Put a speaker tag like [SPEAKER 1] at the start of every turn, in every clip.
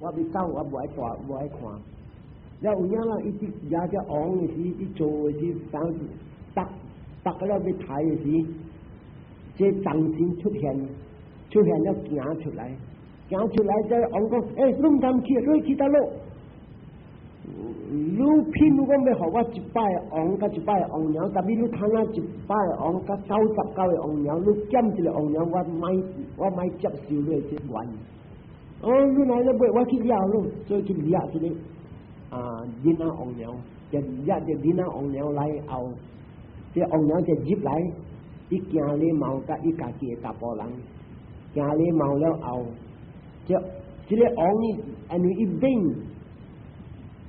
[SPEAKER 1] 我欲走，我無愛大，無愛看。了有影啦，伊佇舉隻王的時，佇做的時，當逐逐個了欲刣的時，這藏神出現，出現了行出來，行出來這王講：欸，你毋通去，你去佗落？你譬如講欲予我一擺王佮一擺王娘，但是你通啊一擺王佮99個王娘，你減一個王娘，我莫我莫接受你的這願。哦，你來了尾，我去掠你，所以去掠這個啊囡仔王娘，就掠這囡仔王娘來後，這王娘就入來，伊行禮貌佮伊家己的查埔人，行禮貌了後，這這個王伊因為伊免。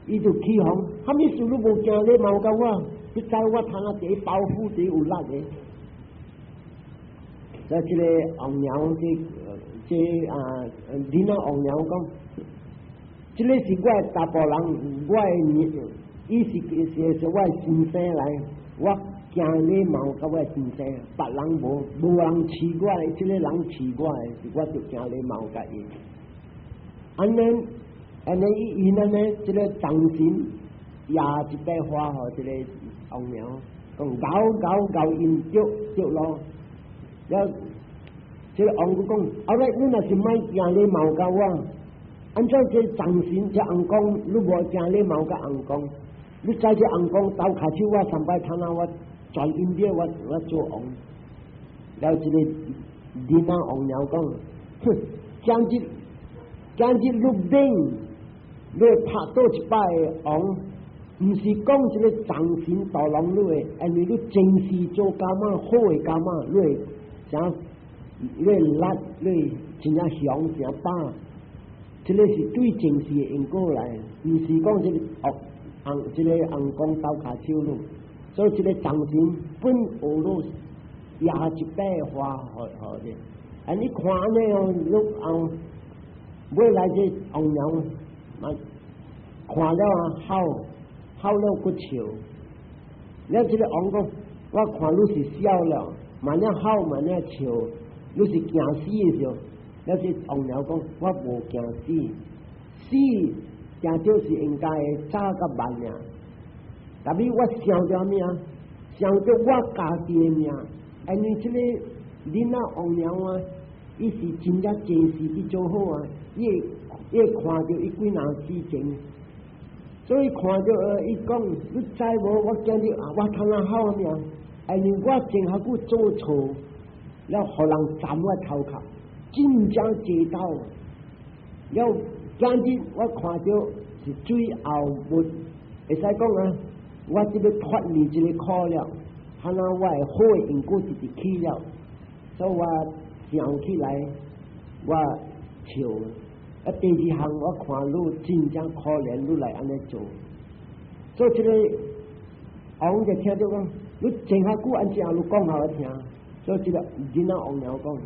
[SPEAKER 1] 伊就起哄，啥物事你無行禮貌佮我，你知我通啊第一包袱第一有力的。所以這個王娘這這啊囡仔王娘講，這個是我的查埔人，我的伊是是是我的先生來，我行禮貌佮我的先生，別人無無人飼我的，這個人飼我的，是我就行禮貌佮伊。按呢。按呢伊伊呢呢，這個藏神也一朵花予這個王娘，講𠢕𠢕𠢕𪜶著著咯。了，這個王閣講，後來你若是莫行禮貌佮我，按怎這藏神這翁公，你無行禮貌佮翁公，你知這翁公鬥跤手我三擺攤啊，我全因了我我做王。了，這個囡仔王娘講，哼，今日今日你免。你拍倒一擺王，毋是講這個藏神導人你的，因為你前世做 karma 好的 karma，你會誠你會力，你會真正雄誠膽。這個是對前世的因果來，毋是講這個惡翁這個翁公鬥跤手你。所以這個藏神本學汝也一朵花，予予你。啊，你看按呢哦，你後尾來這王娘。嘛，看了啊，好，好了閣笑。了這個王講，我看你是痟了，嘛爾好，嘛爾笑，你是驚死的時候。了這王娘講，我無驚死，死驚著是應該的，早佮慢爾。但是我想著啥物啊？想著我家己的命，因為這個囡仔王娘啊，伊是真正前世去做好啊，伊會。伊會看著伊幾若死前，所以看著伊講，你知無？我今日啊，我通啊好命，因為我前較久做錯，了予人斬我頭殼，真正濟刀。了今日我看著是水後物，會使講啊，我這個脫離這個苦了，哈若我的好的因果直直起了，所以我想起來，我笑。啊，第二項我看你真正可憐，你來按呢做，所以這個王就聽著講，你前較久按怎你講予我聽，所以這個囡仔王娘講，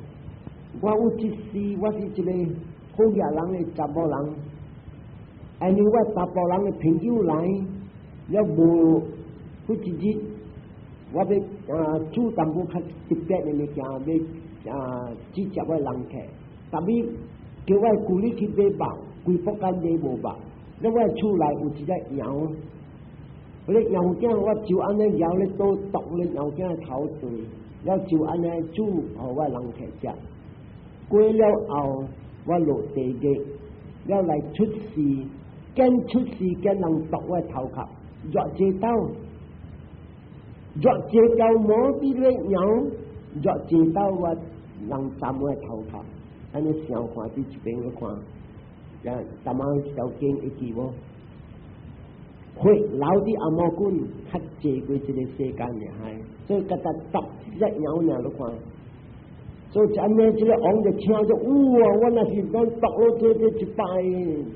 [SPEAKER 1] 我有一世我是一個好額人的查某人，因為我查埔人的朋友來，了無彼一日，我欲啊煮淡薄較特別的物件，欲啊接接我人客，但是叫我舊日去買肉，規腹間買無肉，了我厝內有一隻羊，彼個羊囝我就按呢搖咧刀剁咧羊囝頭對，了就按呢煮予我人客食。過了後，我落地獄，了來出世，見出世見人剁我頭殼，熱濟刀，熱濟刀無比咧羊，熱濟刀我人斬我頭殼。按呢想看佇這邊去看，啊，逐晚條經會記無？血流佇紅毛滾較濟過這個世間爾，所以佮他剁一隻羊爾你看。所以按呢，這個王就聽著，哇！我若是講剁落這這一擺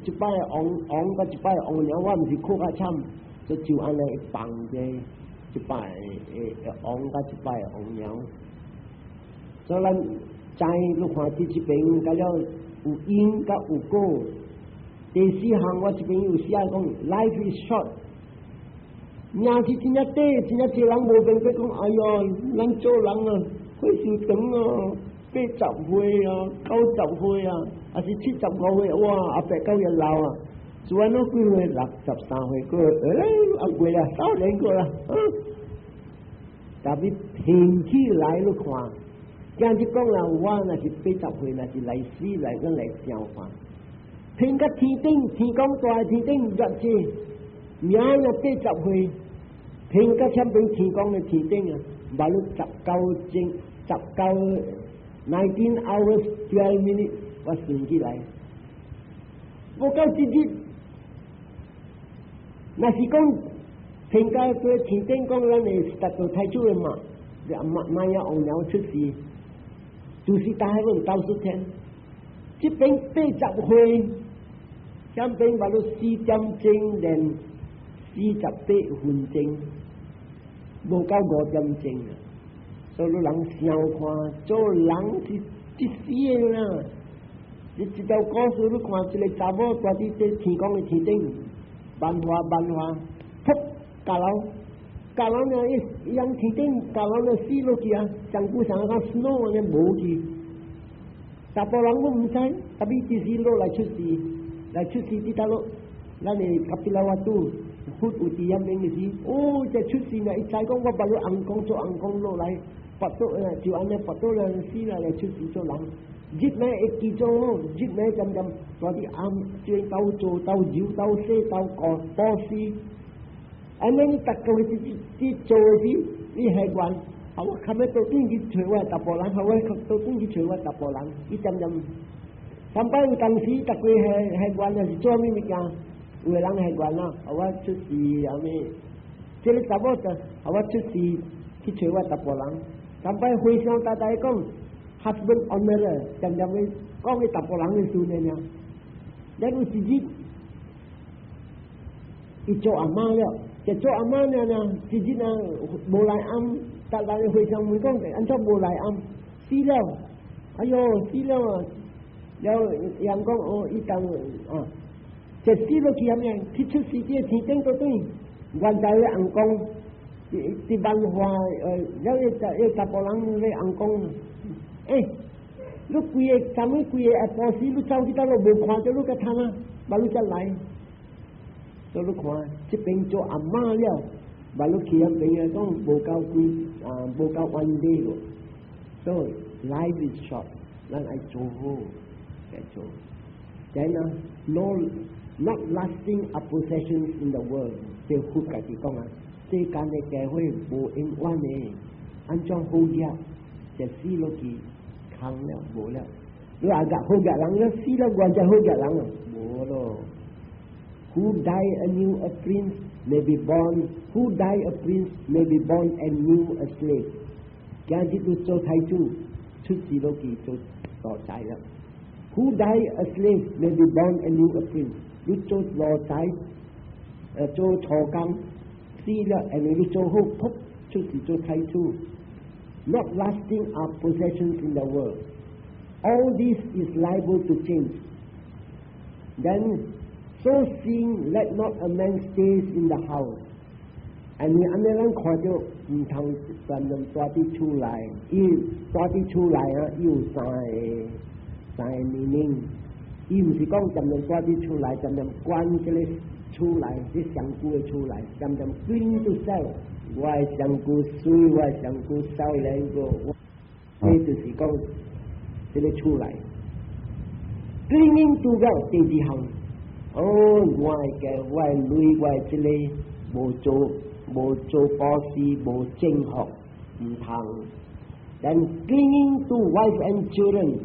[SPEAKER 1] 一擺王王佮一擺王娘，我毋是苦較慘，所以就按呢放這一擺的王佮一擺王娘。所以咱知你看佇這邊，佮了有因佮有果。第四項我這邊有寫講，life is short。命是真正短，真正濟人無明白講，哎喲，咱做人啊，歲數長啊， 80歲啊，90歲啊，還是75歲？哇！阿伯夠日老啊！做完咗幾歲？63歲過，阿過啦，少年過啦。特別天氣來你看，今日講啦，我若是80歲，若是來死來，咱來想看。天甲天頂，天公大天頂熱氣，明若八十歲，天甲前邊天公的天頂啊，馬路19鐘，19 hours 12 minutes，我算起來，無夠一日。若是講天甲對天頂講，咱會達到太子的嘛，瑪瑪雅王娘出世，就是大海問倒數天，這邊八十歲。前邊話到4點鐘連48分鐘，無夠5點鐘啊！所以人想看，做人是一時的啦。你這條故事你看，一個查某蹛佇這天公的天頂，萬花萬花，噗，閣樓，閣樓呢？伊伊人天頂閣樓呢死落去啊！上古上講 snow 呢無去，查埔人攏毋知，特別這時落來出世。來出世佇倒落，咱的卡比拉瓦都佛有佇遐邊的時，哦，這出世呢，伊知講我捌咧翁公做翁公落來，跋倒就按呢跋倒來死來來出世做人。日呢會記住，日呢漸漸蹛佇暗，這鬥做鬥揉鬥洗鬥過布施。按呢你逐個月佇做的時，你還願，啊我較欲倒轉去揣我查埔人，啊我倒轉去揣我查埔人，伊漸漸。三擺有當時，逐個係係願是做啥物物件？有的人係願啊，我出世啥物？這个查某就我出世去揣我查埔人。三擺回想大大講，husband honor，漸漸去講伊查埔人的事呢爾。然後一日，伊做阿媽了，就做阿媽了呢，一日啊無來暗，逐人和尚問講，按怎無來暗？死了，哎喲，死了啊！了人講哦，伊當啊，這死落去啥物？去出世佇天頂倒轉，原來的翁公，佇佇萬華了伊查埔人咧翁公，欸，你規个昨暝規个下晡時，你走去佗落無看著你閣趁啊，無你才來。所以你看，這邊做阿媽了，無你去遐邊啊，講無夠幾啊，無夠 one day 咯。所以 life is short，咱愛做好，愛做。Then 啊，no not lasting are possessions in the world。這佛家己講啊，世間的家伙無永遠的，按怎好額，就死落去，空了無了。你話個好額人，你死了原才好額人啊，無咯。Who die anew a prince may be born, who die a prince may be born anew a slave。今日都做太子，出世落去做奴才了。Who die a slave may be born anew a prince。你做奴才，做粗工，死了，因為你做好，噗，出世做太子。Not lasting are possessions in the world. All this is liable to change. Then, so seeing, let not a man stay in the house. 按呢按呢，咱看著毋通專門蹛佇厝內，伊蹛佇厝內啊，伊有三個 meaning。伊毋是講專門蹛佇厝內，專門關這個厝內，這上久的厝內，專門 cling to self。我的身軀媠，我的身軀少年個，這就是講這個厝內。Clinging to wealth 第二項，哦，我的家，我的鐳，我的這個無做無做布施，無正學，毋通。Then clinging to wife and children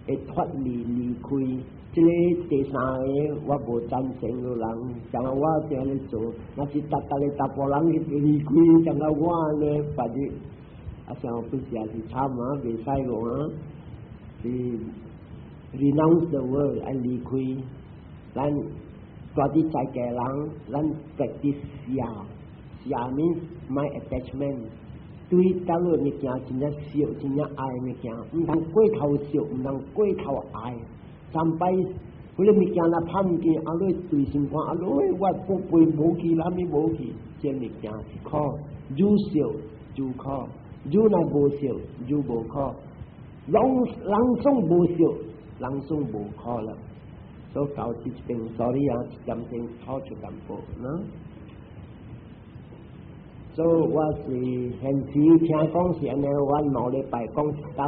[SPEAKER 1] 會脫離離開。這個第三個我無贊成的人，像我這樣做，若是逐逐個查埔人去離開，像個我呢，別日啊，像不是也是慘啊，袂使講啊，是 renounce the world 愛離開，咱蹛佇在家人，咱 practice 捨，捨 means my attachment，對倒落物件真正惜，真正愛物件，毋通過頭惜，毋通過頭愛。三擺，彼個物件若拍毋見，啊，你對心肝，啊，你我寶貝無去，啥物無去，這物件是苦，愈惜愈苦，愈若無惜愈無苦。攏人總無燒，人總無可能。所以到這邊，sorry 啊，一點鐘吐出淡薄，喏。所以我是現時聽講是按呢，我2禮拜講一道，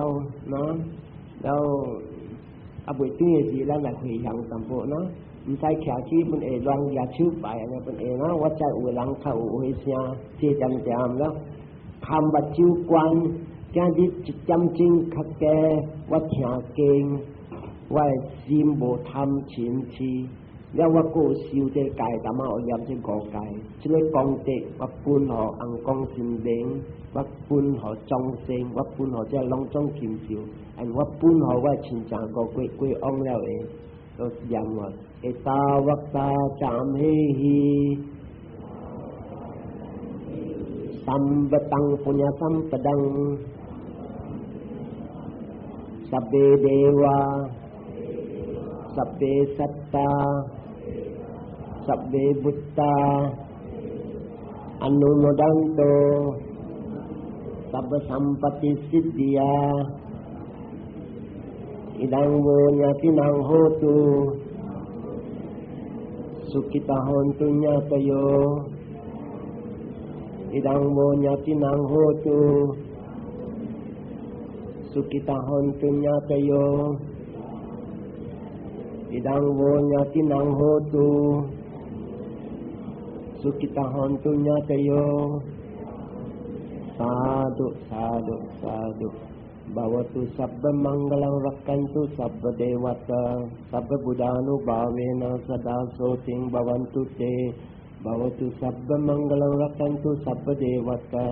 [SPEAKER 1] 喏，然後啊未轉的時，咱來回向淡薄，喏，毋使徛起，本會亂舉手拜按呢本會喏，我知有的人較有回聲，這點點喏，含目睭關，今日一點鐘較加，我聽經，我的心無貪嗔痴。了我閣修這個戒，淡仔我念這五戒，這個功德我分予尪公神明，我分予眾生，我分予這攏總禽獸，and 我分予我親情五過過往了的，都念我。Ettavata ca amhehi sambhataṃ puññasampadaṃ sabbe devā sabbe sattā sabbe bhūtā anumodantu sabba sampatti siddhiyā idaṃ vo ñātīnaṃ hotu sukhitā hontu ñātayo idaṃ vo ñātīnaṃ hotu sukhitā hontu ñātayo idaṃ vo ñātīnaṃ hotu sukhitā hontu ñātayo sādhu sādhu sādhu bhavatu sabba maṅgalaṃ rakkhantu sabba devatā sabba buddhānubhāvena sadā sotin bhavantu te bhavatu sabba maṅgalaṃ rakkhantu sabba devatā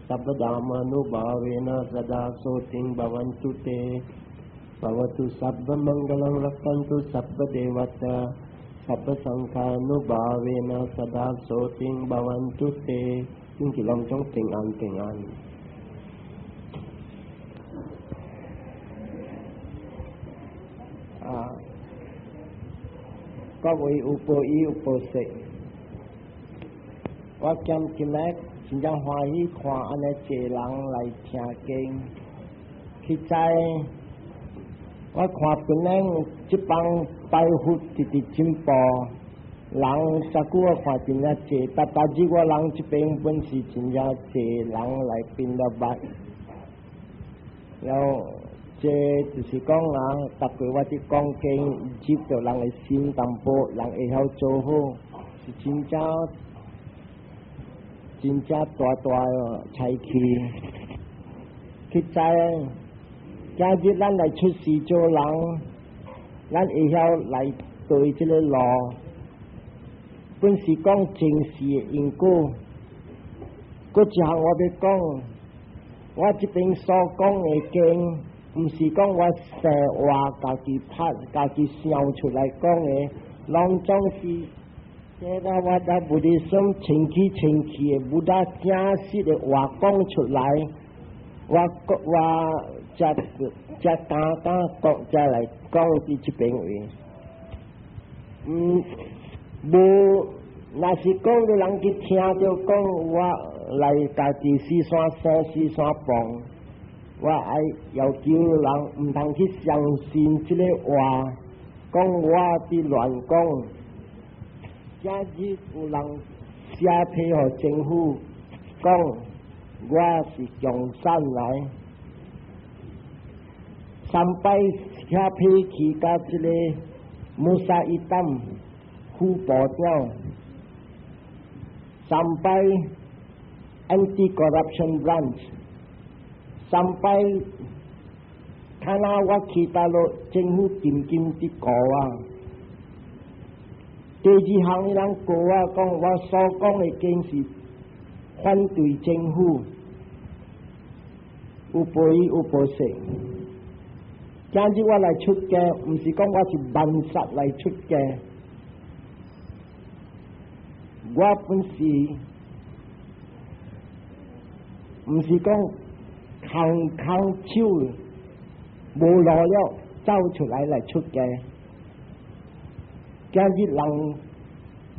[SPEAKER 1] sabba dhammānubhāvena sadā sotin bhavantu te bhavatu sabba maṅgalaṃ rakkhantu sabba devatā sabba saṅkhānubhāvena sadā sotin bhavantu te 願佢攏總平安平安。啊，各位有報以有報識，我今今日真正歡喜看按呢濟人來聽經，實在我看本來這幫拜佛直直進步，人十久我看真正濟，逐逐日我人這邊本是真正濟人來變了捌，然後這就是講啊，逐過我佇講經，入著人的心淡薄，人會曉做好，是真正真正大大的才氣。實在今日咱來出世做人，咱會曉來對這個路，本是講前世的因果。閣一項我欲講，我這邊所講的經，毋是講我生活家己拍、家己想出來講的，攏總是 Theravada Buddhism 清氣清氣的，Buddha 真實的話講出來，我我才才敢敢講，才來講佇這邊話。嗯，無，若是講予人去聽著講，我來家己四山生四山蹦，我愛要求人毋通去相信這個話，講我佇亂講。今日有人寫批予政府，講我是共產來，三擺寫批去共這個穆薩伊丹副部長，三擺 Anti-Corruption Branch，三擺看哪我去佗落政府緊緊佇顧我。第二項，伊人告我講，我所講的經是反對政府，有報以有報識。今日我來出家，毋是講我是萬殺來出家，我本是毋是講空空手無路了，走出來來出家。今日人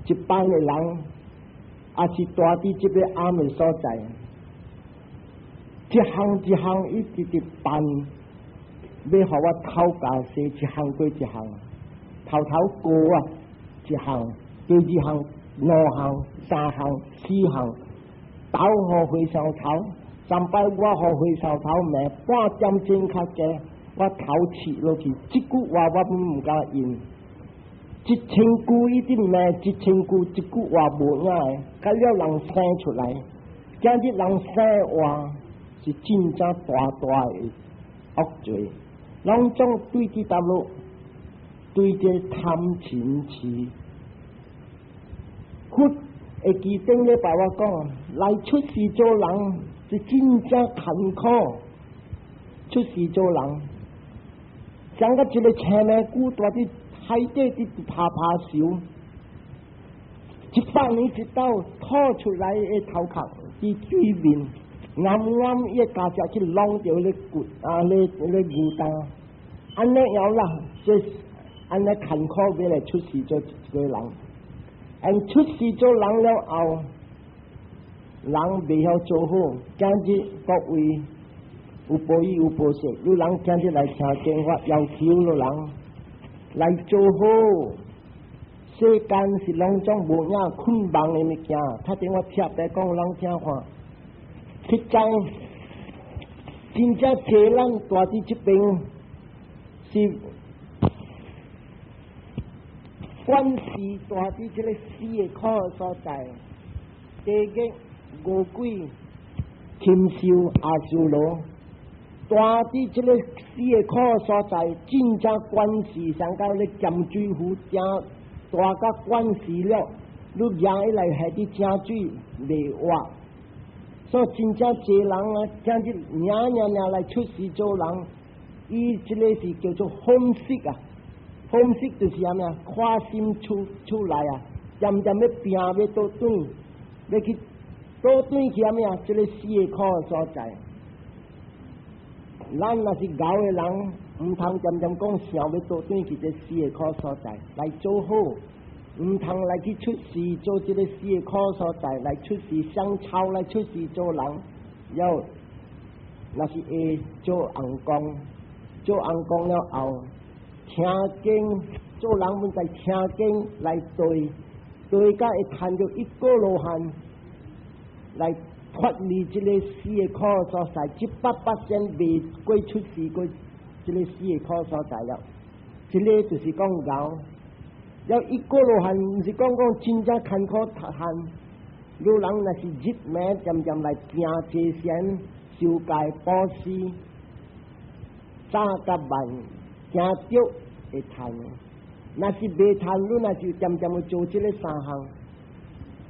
[SPEAKER 1] 一般的人，也是蹛佇這個暗的所在，一項一項一直佇辦，欲予我頭鉸洗一項過一項，頭頭過啊一項，第二項、兩項、三項、四項，頭予和尚頭，三擺我予和尚頭罵半點鐘較濟，我頭刺落去，這句話我毋敢應。一千句伊佇罵，一千句一句話無影的，甲了人生出來，今日人生活是真正大大的惡罪，攏總對佇佗落，對這貪嗔癡。佛會記頂禮拜我講，來出世做人是真正艱苦，出世做人，像個一個青命龜蹛佇海底佇爬爬泅，一百年一度吐出來的頭殼佇水面，暗暗伊的鉸脊去攏著咧骨啊咧咧牛膽，按呢樣啦，這按呢艱苦欲來出世做一個人，按出世做人了後，人袂曉做好，今日各位有報應有報說，有人今日來聽經法，要求了人來做好。世間是攏總無影捆綁的物件，頭前我特別講人聽看，實在真正濟人蹛佇這邊是關係蹛佇這個死的苦所在，地獄、餓鬼、禽獸、阿修羅，蹛佇這個死的苦所在，真正關係上到咧鹹水湖正大甲關死了，你舉起來下佇井水袂活，所以真正濟人啊，今日爾爾爾來出世做人，伊這個是叫做 homesick 啊，homesick 就是啥物啊？看心出出來啊，漸漸欲拚欲倒轉，欲去倒轉去啥物啊？這個死的苦所在。咱若是𠢕的人，毋通漸漸講想欲倒轉去這死的苦所在來做好，毋通來去出世做這個死的苦所在，來出世相抄來出世做人，要若是會做尪公，做尪公了後，聽經做人們在聽經來對，對甲會趁著一果羅漢來脫離這個死的苦所在，一百巴仙袂過出世過這個死的苦所在了。這個就是講𠢕，了一果羅漢，毋是講講真正艱苦漢，有人若是日暝漸漸來行這善，修戒布施，早甲晚行著會趁。若是袂趁，你若是漸漸去做這個三項，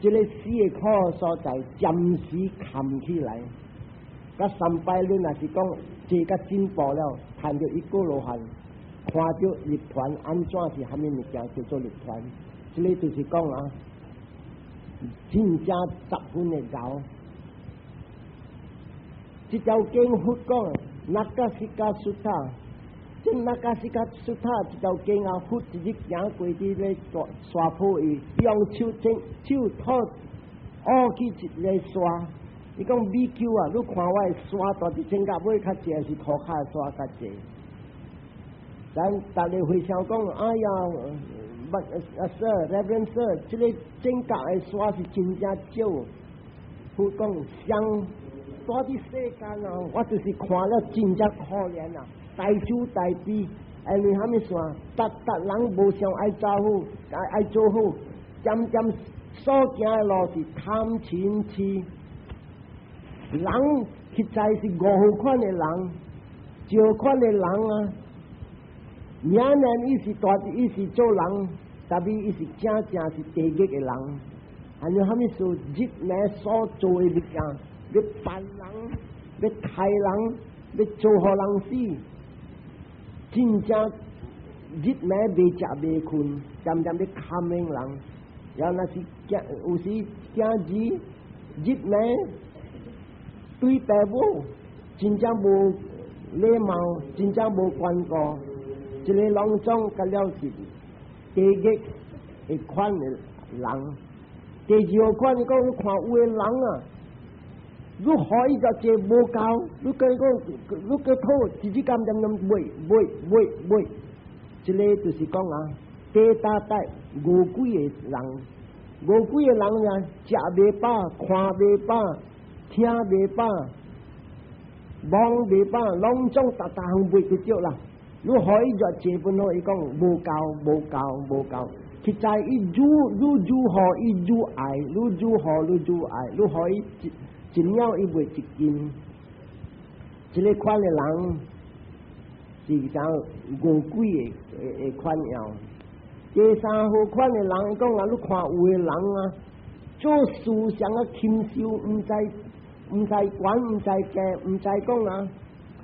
[SPEAKER 1] 這個死的苦所在暫時冚起來。甲三擺你若是講這個進步了，趁著一果羅漢，看著涅槃按怎是蝦米物件叫做涅槃，這個就是講啊，真正十分的𠢕。這條經佛講，Nakkhasikka Sutta，這 Nakkhasikka Sutta 這條經啊，佛一日行過佇咧大沙坡伊用手整手托烏去一个沙，伊講比丘啊，你看我的沙蹛佇指甲尾較濟，還是塗跤的沙較濟？咱逐个回想講，哎呀，but 啊，Sir，Reverend Sir，這个指甲的沙是真正少。佛講相蹛佇世間啊，我就是看了真正可憐啊，大慈大悲，因為蝦米事？逐逐人無想愛做好，愛愛做好，漸漸所行的路是貪嗔癡。人實在是五款的人，石款的人啊。明明伊是大，伊是做人，但是伊是正正是地獄的人。還有蝦米事？日暝所做的物件，欲辦人，欲害人，欲做予人死，真正日暝袂食袂睏，漸漸欲砍人。然後若是囝，有時囝兒日暝對爸母真正無禮貌，真正無關顧。這个攏總甲了是地獄的款的人。第二款，你講你看有的人啊，你予伊就濟無夠，你講講你閣討一日間點點袂袂袂袂，這个就是講啊，第三代餓鬼的人，餓鬼的人啊，食袂飽，看袂飽，聽袂飽，望袂飽，攏總逐逐項袂得著啦。你予伊就濟本咯，伊講無夠無夠無夠。實在伊愈愈愈予伊愈愛，愈愈予愈愈愛，你予伊一一兩伊袂一斤。這个款的人是啥餓鬼的的款樣。第三號款的人講啊，你看有的人啊，做事上啊禽獸，毋知毋知懸，毋知低，毋知講啊，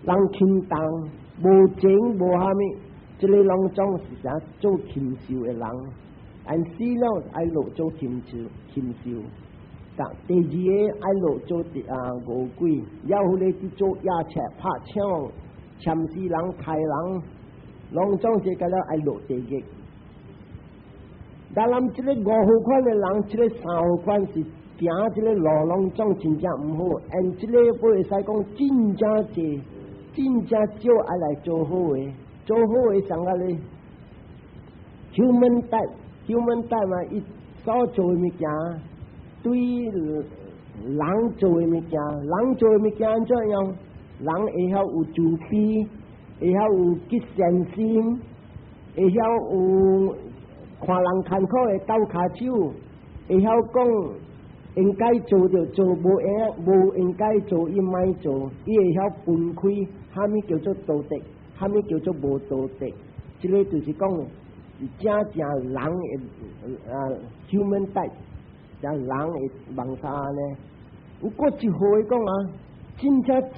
[SPEAKER 1] 人輕重無情無蝦米，這个攏總是啥做禽獸的人，按死了愛落做禽獸，禽獸。但第二个愛落做啊餓鬼，了後咧去做野賊拍搶，攕死人、刣人，攏總這個了愛落地獄。但咱這个五號款的人，這个三號款是行這个路攏總真正毋好，按這个不會使講真正濟，真正少愛來做好的，做好的上個咧，human type，human type 嘛，伊所做的物件，對人做的物件，人做的物件按怎樣？人會曉有慈悲，會曉有結善心，會曉有看人艱苦會鬥跤手，會曉講應該做就做，無應無應該做伊莫做，伊會曉分開，啥物叫做道德，啥物叫做無道德。這个就是講是正正人的啊 human type，像人的網紗呢。有閣一號講啊，真正少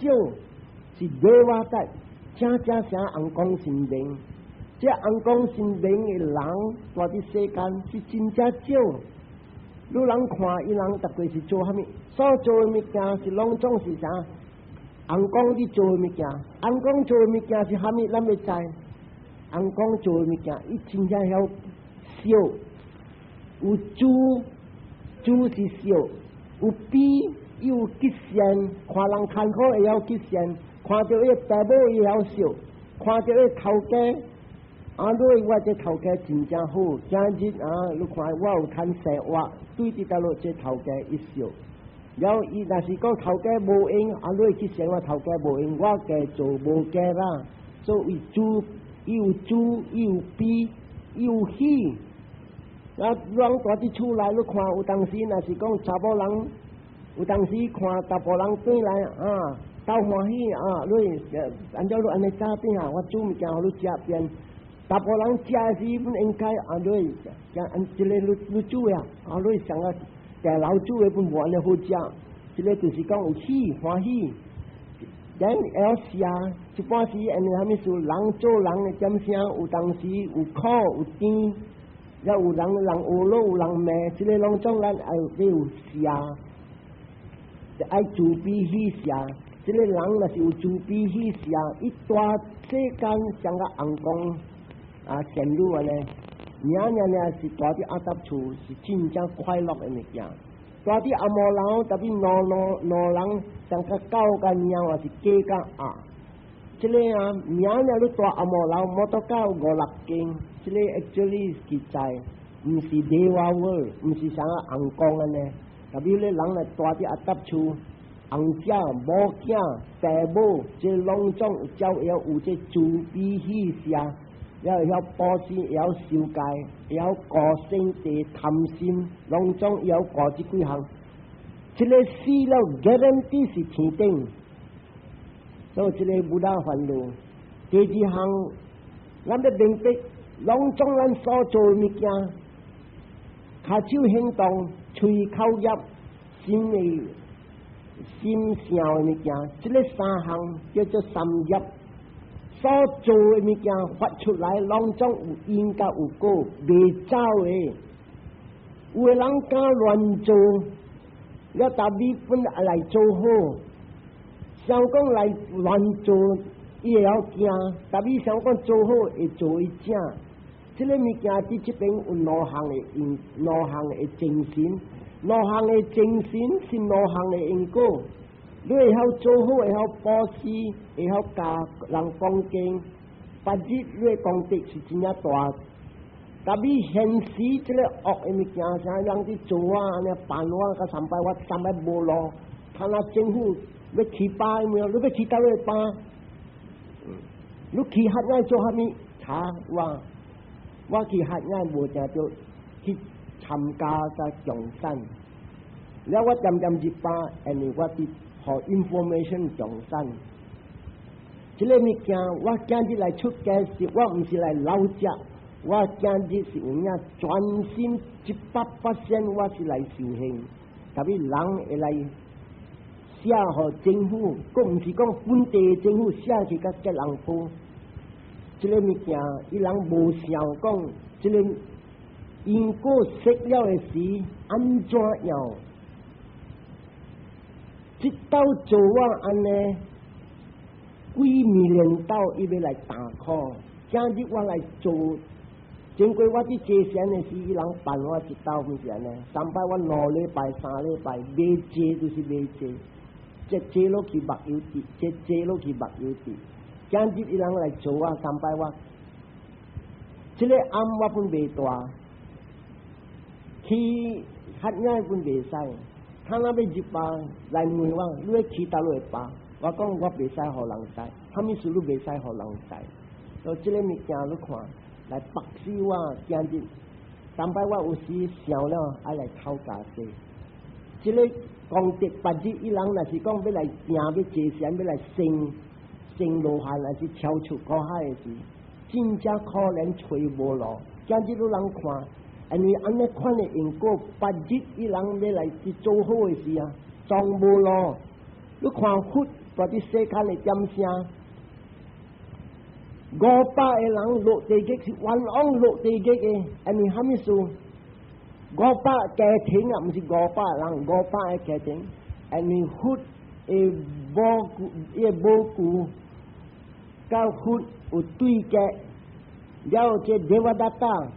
[SPEAKER 1] 是 deva type，正正啥尪公神明。這尪公神明的人，蹛佇世間是真正少。你人看伊人，逐個是做啥物？所做的物件是攏總是啥？尪公佇做的物件，尪公做的物件是啥物？咱欲知。尪公做的物件，伊真正曉笑，有慈，慈是笑，有悲，伊有吉善，看人艱苦會曉吉善，看著伊爸母伊會曉笑，看著伊頭家。啊！你我這頭家真正好，今日啊，你看我有趁生活，對佇倒落這頭家一笑。了後伊若是講頭家無閒，啊，你去生活頭家無閒，我家做無家啦。所以慈，伊有慈，伊有悲，伊有喜。啊，人蹛佇厝內，你看有當時若是講查某人，有當時看查埔人轉來啊，鬥歡喜啊，你按怎你按呢早轉啊，我煮物件予你食便。查埔人食時本應該啊，你按這个你你煮的啊，啊你上個大樓煮的本無按呢好食，這个就是講有喜歡喜，咱會曉寫，一般時因為啥物事，人做人的點聲，有當時有苦有甜，也有人人學囉，有人罵，這个攏總咱愛有寫，愛慈悲喜捨。這个人若是有慈悲喜捨，伊蹛世間像個尪公啊，仙女按呢，爾爾爾是蹛佇阿達厝是真正快樂的物件。蹛佇阿摩樓，特別奴奴奴人，像個狗佮貓，還是雞佮鴨。這个啊，爾爾你蹛阿摩樓，摩托到五六間，這个 actually 實在，毋是 deva world，毋是啥尪公按呢。特別你人來蹛佇阿達厝，翁仔、某囝、爸母，這攏總照要有這慈悲喜捨，了會曉布施，會曉守戒，會曉顧勝地貪心，攏總會曉顧這幾項。這个死了 guarantee 是天頂，所以這个無大煩惱。第二項，咱欲明白，攏總咱所做的物件，跤手行動、喙口業、心的心想的物件，這个三項叫做三業。所做的物件發出來，攏總有因佮有果，袂走的。有的人敢亂做，了逐尾本來做好，想講來亂做，伊會曉驚；逐尾想講做好，會做伊正。這个物件佇這邊有兩項的因，兩項的精神，兩項的精神是兩項的因果。你會曉做好，會曉布施，會曉教人講經，別日你的功德是真正大。但比現時這個惡的物件，啥人佇做啊，按呢辦我，佮三擺我三擺無路，他那政府欲起壩無？你欲起佗位壩？你去學院做啥物？查我，我去學院無定著去參加個共產。了我漸漸入壩，因為我佇予 information 共產。這個物件我今日來出家時，我毋是來老食。我今日是有影專心100%，我是來修行。特別人會來寫予政府，閣毋是講本地政府寫去共吉隆坡。這個物件，伊人無想講，這個因果識了的時，按怎樣？這道做我按呢，幾年到伊欲來打苦，今日我來做。經過我佇坐禪的時，伊人辦我一道，毋是按呢？三擺我2禮拜、3禮拜，袂坐就是袂坐，這坐落去目油直，這坐落去目油直。今日伊人來做我三擺我，這個暗我本袂大，去學院本袂使。他若欲入壩來問我，你欲去佗落壩？我講我袂使予人知，啥物事你袂使予人知。所以這個物件你看，來縛死我今日，三擺我有時想了愛來討家說，這個功德別日伊人若是講欲來行欲坐禪欲來升升羅漢，還是超出苦海的時，真正可憐揣無路。今日你人看，因為按呢款的因果，別日伊人欲來去做好的時啊，總無路。你看佛佇世間的點聲，500個人落地獄是冤枉落地獄的，因為啥物事？五百家庭啊，毋是500人，500個家庭，因為佛的母舅，伊的母舅，佮佛有對決，了這 Devadatta，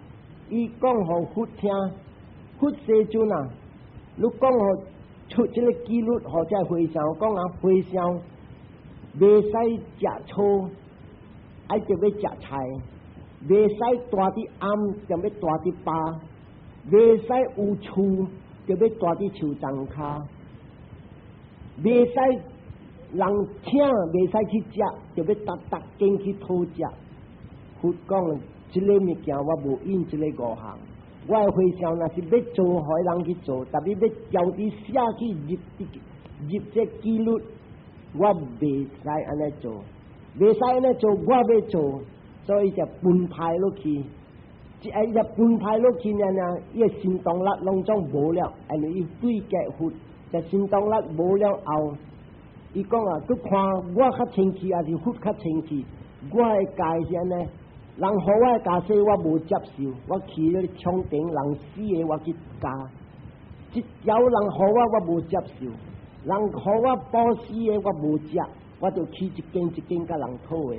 [SPEAKER 1] 伊講予佛聽，佛世尊啊，你講予出這個紀律，予這和尚講啊，和尚袂使食草，愛著欲食菜，袂使蹛佇庵，著欲蹛佇壩，袂使有厝，著欲蹛佇樹叢跤，袂使人請，袂使去食，著欲逐逐間去討食。佛講，這個物件我無應這個五項。我的和尚若是欲做，予人去做，但欲欲交佇寫去入入這紀律，我袂使按呢做，袂使按呢做，我欲做，所以就分派落去。這一個分派落去呢，伊的神通力攏總無了，因為伊對決佛，這神通力無了後，伊講啊，閣看我較清氣，還是佛較清氣？我的戒是按呢，人予我的袈裟我無接受，我去咧窗頂人死的我去加，這條人予我我無接受，人予我布施的我無食，我就去一間一間共人討的。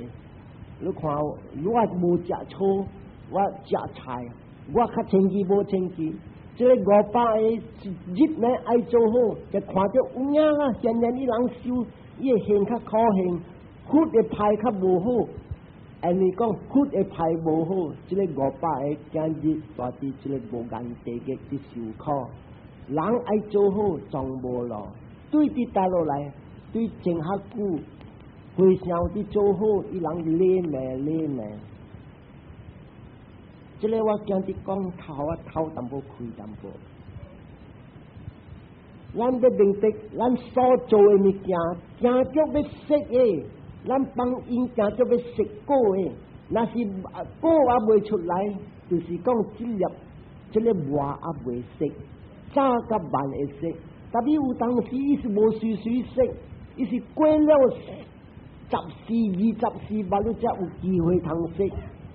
[SPEAKER 1] 你看，我無食草，我食菜，我較清氣無清氣？這個500個日呢愛做好，就看著有影啊！現在伊人修，伊的行較苦行，佛的派較無好。因為講佛的派無好，這個五百個今日蹛佇這個無間地獄佇受苦。人愛做好，總無路。對佇佗落來，對前較久，非常佇做好，伊人禮貌禮貌。這個我今日講頭啊頭淡薄開淡薄。咱欲明白，咱所做的物件，行著欲識的，咱幫𪜶行著欲識果的，若是果猶未出來，就是講這粒這個磨猶未熟，早佮慢會熟。但是有當時伊是無隨隨熟，伊是過了10世、20世，捌你才有機會通熟。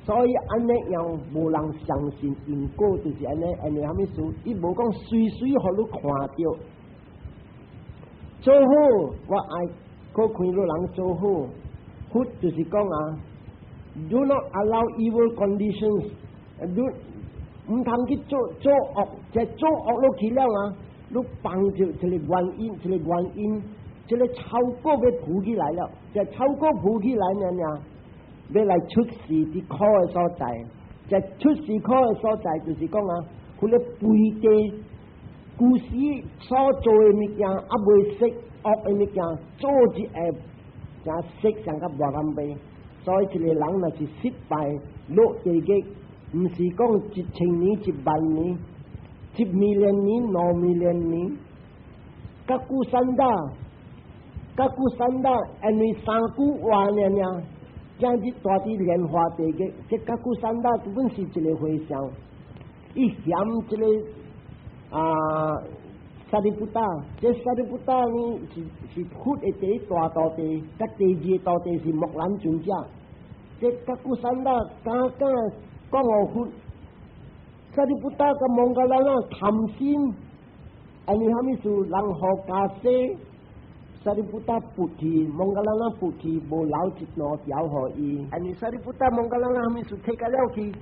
[SPEAKER 1] 所以按呢樣無人相信因果，就是按呢，因為啥物事？伊無講隨隨予你看著。做好，我愛鼓勵你人做好。佛就是講啊，Do not allow evil conditions，你毋通去做做惡，這做惡落去了啊，你幫著一個原因，一個原因，這個臭果欲浮起來了，這臭果浮起來呢呢，欲來出世佇苦的所在，這出世苦的所在就是講啊，彼個肥地，舊時所做的物件猶未釋惡的物件，做一下才釋上較無咁袂，所以一個人若是失敗落地獄，毋是講1000年、1萬年、1 million 年、2 million 年。Kakusandha，Kakusandha，因為三句話爾爾，今日蹛佇蓮華地獄，這 Kakusandha 本是一個和尚，伊嫌這個啊 Sariputta，這 Sariputta 呢是佛的第一大徒弟，佮第二徒弟是目連尊者，這 Kakusandha 敢敢講予佛，Sariputta 佮 Moggallana 貪心。因為蝦米事？人予袈裟，Sariputta 撥去，Moggallana 撥去，無留一兩條予伊。因為 Sariputta Moggallana 蝦米事提甲了去，因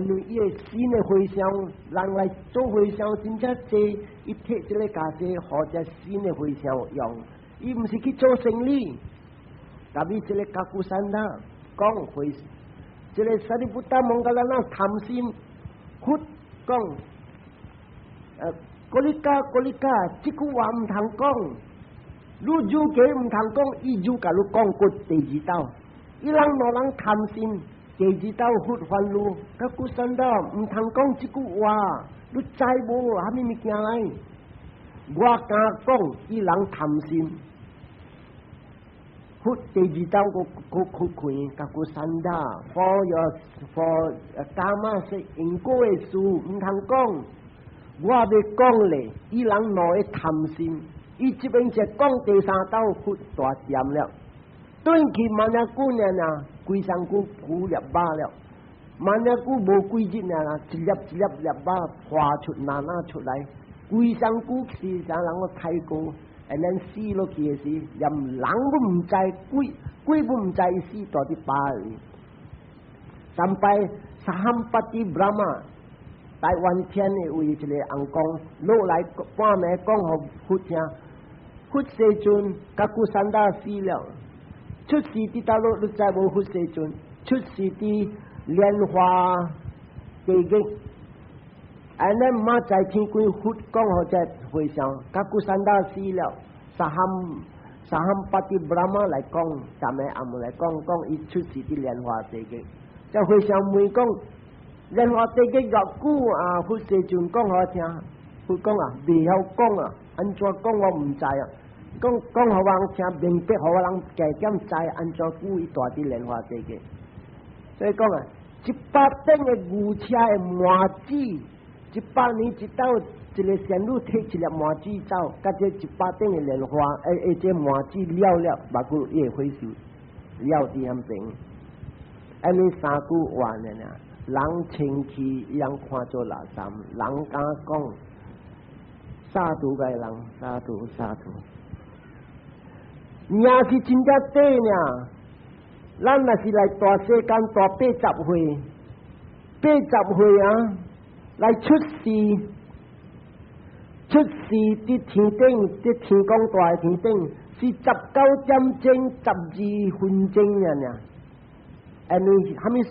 [SPEAKER 1] 為伊的新的和尚，人來做和尚真正濟，伊提這個袈裟，予這新的和尚用。伊毋是去做生意，特別這個 Kakusandha 講回，這個 Sariputta Moggallana 貪心，佛講，Kolika，Kolika，這句話毋通講，你如果毋通講，伊就共你講過第二道。伊人兩人貪心，第二道佛煩惱，Kakusandha 毋通講這句話，你知無？蝦米物件來？我敢講，伊人貪心，佛第二道閣閣閣開，Kakusandha，for your for karma 是因果的事，毋通講。我欲講咧，伊人兩個貪心，伊這邊就講第三道佛大掂了，轉去萬若久爾爾，規身軀浮粒肉了，萬若久無幾日爾爾，一粒一粒粒肉化出哪哪出來，規身軀是啥人個開過，and then 死落去的時，連人都毋知，鬼鬼都毋知伊死蹛佇巴裡。三擺 Sahampati Brahma。大梵天的為一個尪公落來半暝講予佛聽，佛世尊 Kakusandha 死了，出世佇佗落你知無？佛世尊出世佇蓮華地獄，and then 明仔載天光佛講予這和尚，Kakusandha 死了，Sahampati Brahma 來講，逐暝暗來講講伊出世佇蓮華地獄，這和尚問講。蓮華地獄偌久啊？佛世尊講予我聽，佛講啊，袂曉講啊，按怎講我毋知啊。講講予我聽，明白予我人加減知按怎久伊蹛佇蓮華地獄。所以講啊，100頂的牛車的麻子，100年一斗，一個仙女提一粒麻子走，佮這100頂的蓮花，欸欸，這麻子了了，目久伊會回收了佇遐邊。按呢三句話爾爾。人清氣，伊人看做垃圾；人敢講，sadhu 個人，sadhu sadhu。命是真正短爾，咱若是來大世間大80歲，80歲啊，來出世，出世佇天頂，佇天公大的天頂，是19點鐘12分鐘爾爾。因為蝦米事？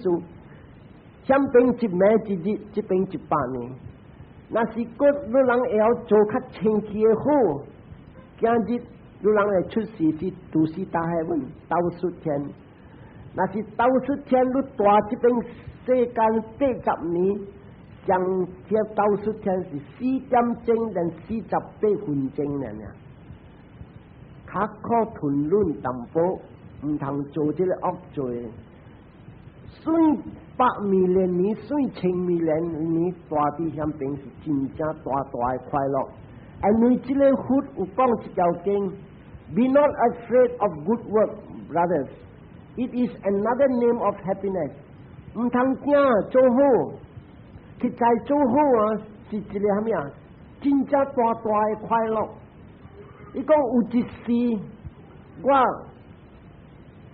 [SPEAKER 1] 遐邊一暝一日，這邊100年。若是閣你人會曉做較清氣的好，今日你人會出世是 Tusita heaven 兜率天。若是兜率天，你蹛這邊世間80年，上天兜率天是4點鐘連48分鐘爾爾。較可吞忍淡薄，毋通做這個惡罪。算100 million 年，算1000 million 年，蹛佇遐邊是真正大大的快樂。因為這個佛有講一條經：Be not afraid of good work, brothers. It is another name of happiness. 毋通驚做好，實在做好啊，是一個蝦米啊？真正大大的快樂。伊講有一時，我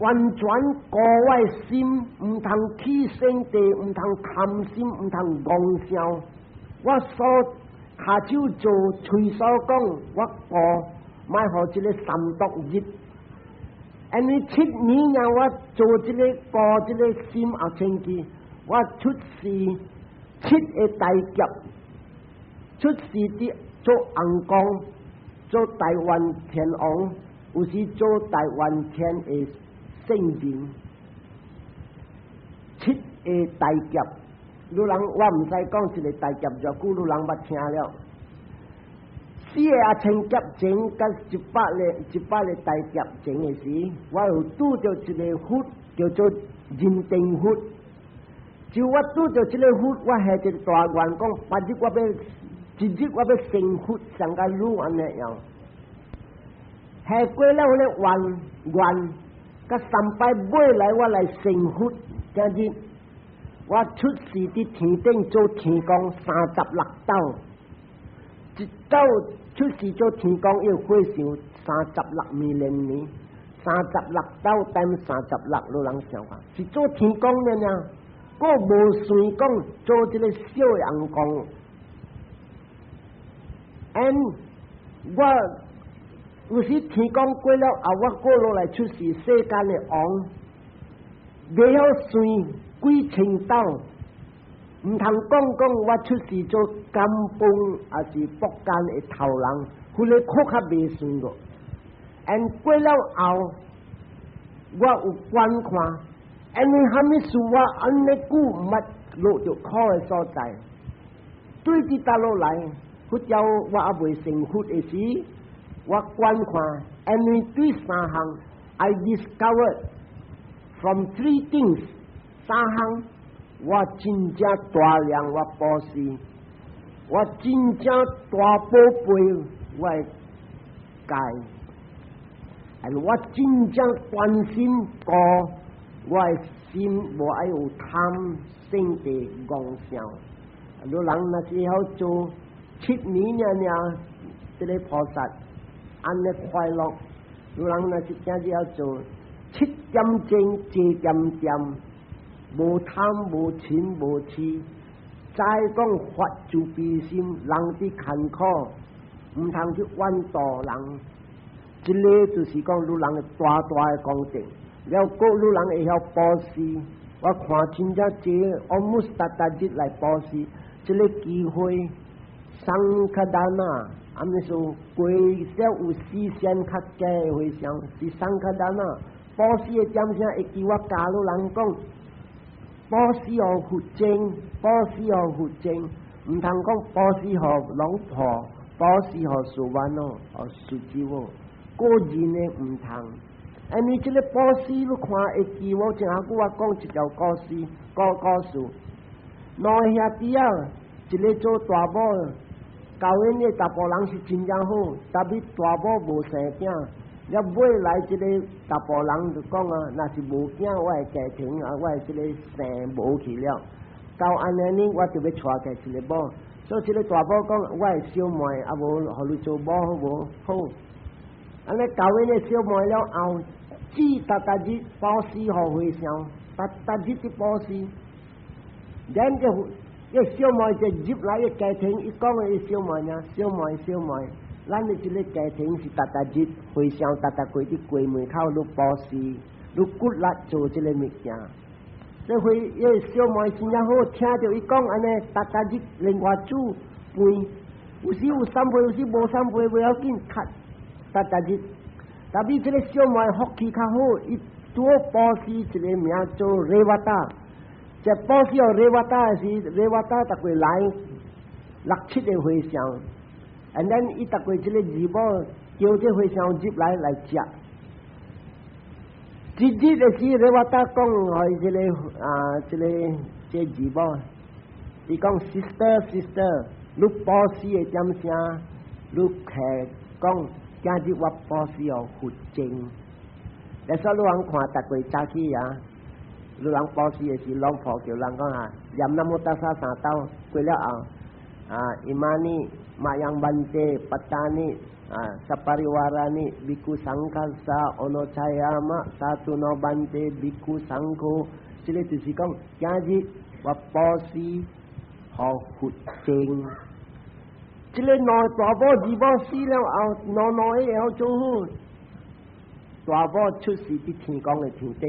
[SPEAKER 1] 完全顧我的心，毋通起性地，毋通貪心，毋通戇笑。我所跤手做，喙所講，我顧，莫予這个三毒入。因為7年啊，我做這个過這个心阿清記，我出世七个大劫，出世佇做尪公，做大願天王，有時做大願天的聖人，七个大劫，汝人我毋使講一个大劫就久，汝人捌聽了。四个阿僧祇劫前，佮100個大劫前的時，我有拄著一个佛叫做人定佛。就我拄著這个佛，我下一个大願講，別日我欲，一日我欲成佛，像佮汝按呢樣。下過了彼个願願，佮三擺尾來我來成佛，今日我出世佇天頂做天公36斗，一斗出世做天公要火燒36 million 年，三十六斗等36，汝人想看，是做天公的呢，閣無算講做這个小尪公。And 我有時天公過了後，我過落來出世世間的王，袂曉算幾千斗，毋通講講我出世做甘榜抑是福建的頭人，彼个閣較袂算過。And 過了後，我有觀看，因為蝦米事我按呢久毋捌落著苦的所在，對佇倒落來，佛教我猶未成佛的時，我觀看，因為對三項，I discovered from three things，三項我真正大量我布施，我真正大寶貝我的戒，and 我真正關心顧我的心無愛有貪嗔痴妄想。汝人若是曉做7年爾爾，這个菩薩按呢快樂。汝人若是今日曉做7點鐘坐恬恬，無貪無嗔無痴，再講發慈悲心，人佇艱苦，毋通去怨妒人。這个就是講汝人的大大的功德。了閣汝人會曉布施，我看真正濟，almost 逐逐日來布施，這个機會，sanghadana，按呢說，規少有4仙較低的和尚是 sanghadana，布施的點聲會記我教汝人講，布施予佛證，布施予佛證，毋通講布施予龍婆，布施予蘇萬哦，予蘇吉哦，個人的毋通。因為這个布施，你看會記我前下久我講一條故事，故事。兩个兄弟仔，一个做大某，舊因的查埔人是真正好，但是大某無生囝，了尾來這个查埔人就講啊，若是無囝，我的家庭啊，我的這个姓無去了。到按呢呢，我就欲娶過一个某，所以這个大某講，我的小妹啊無，予你做某好無？好。按呢交𪜶的小妹了後，只逐逐日布施予和尚，逐逐日佇布施。然後個小妹就入來个家庭，伊講的小妹呢，小妹小妹，咱的這个家庭是逐逐日和尚，逐逐過佇櫃門口咧布施，咧骨力做這个物件。這回伊个小妹真正好，聽著伊講按呢，逐逐日另外煮飯，有時有三杯，有時無三杯，袂要緊，較逐逐日。但是這个小妹福氣較好，伊拄好布施一个名做 Revata，這布施予 Revata 時，Revata 逐過來六七个和尚，and then 伊逐過這个二某叫這和尚入來來食。一日的時，Revata 講予這个啊，這个這二某，伊講 sister sister，你布施的點聲，你徛講。今日我布施予佛證，你說汝人看逐過早起啊，汝人布施的時，攏抱叫人講啊，念南無達薩三兜過了後，啊，imani mayam bhante patani 啊，saparivarani bhikkhu sanghassa anocchayama sadhu no bhante bhikkhu sangho，這个就是講今日我布施予佛證。這个兩大某二某死了後，兩兩個會曉做好。大某出世佇天宮的天頂。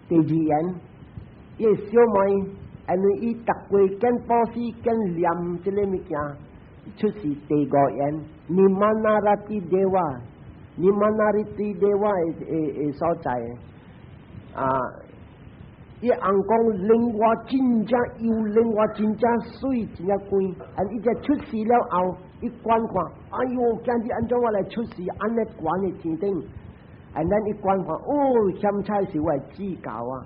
[SPEAKER 1] 第二緣，伊个小妹，因為伊逐過見布施見念這个物件，出世第五緣，Nimmanarati Deva，Nimmanarati Deva 的所在啊。伊翁公另外真正又另外真正媠，真正懸。啊！伊這出世了後，伊觀看，哎喲，今日按怎我來出世，按呢懸的天頂，and then 伊觀看，哦，險彩是我的姊教啊！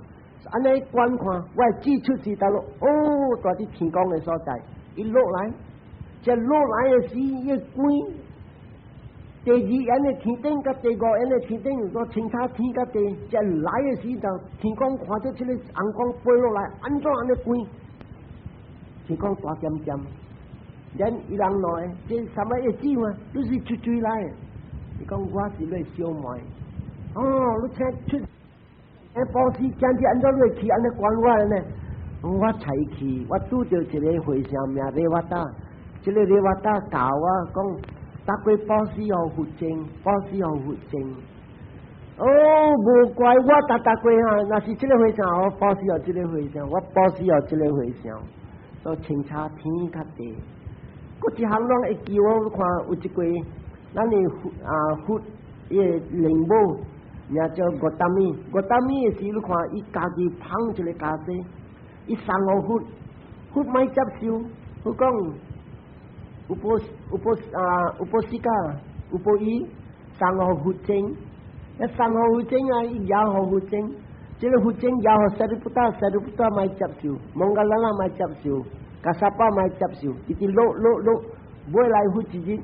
[SPEAKER 1] 按呢觀看，我的姊出世佗落，哦，蹛佇天宮的所在，伊落來，這落來的時，伊懸。第二緣的天頂，佮第五緣的天頂，說清楚天佮地，這來的時就天公看著這个翁公飛落來，按怎按呢懸？天公大點點，then 伊人來，這啥物會姊嘛？你是出水來？伊講我是你小妹。哦，你請出，欸，布施今日按怎你會去按呢管我呢？我才去，我拄著一个和尚名 Revata，這个 Revata 教我講。逐過布施予佛證，布施予佛證。哦，無怪我逐逐過哈，若是這个和尚，我布施予這个和尚，我布施予這个和尚，都清楚天佮地。閣一項攏會記我看有一過，咱的佛啊佛伊个靈母名叫 Gotami，Gotami 的時你看伊家己捧一个袈裟，伊送予佛，佛莫接受，佛講。Upo upo 啊，Upasika，Upali 送予佛證，一送予佛證啊，伊交予佛證，這个佛證交予 Sariputta，Sariputta 莫接受，Moggallana 莫接受，Kassapa 莫接受，一直落落落，尾來佛一日，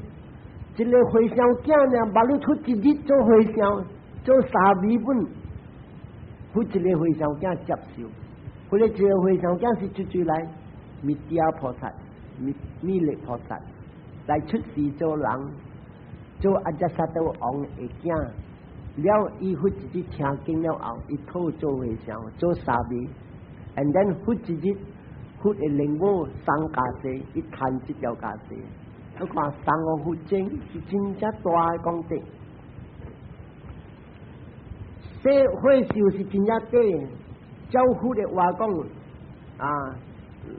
[SPEAKER 1] 一个和尚囝爾，捌你出一日做和尚，做沙彌本，佛一个和尚囝接受，彼个一个和尚囝是出出來，彌陀菩薩，彌彌勒菩薩。來出世做人，做阿迦薩多王的囝，了伊佛一日聽經了後，伊討做和尚，做沙彌，and then 佛一日佛的靈母送袈裟，伊牽這條袈裟，你看送予佛證是真正大的功德。這歲壽是真正短，照佛的話講，啊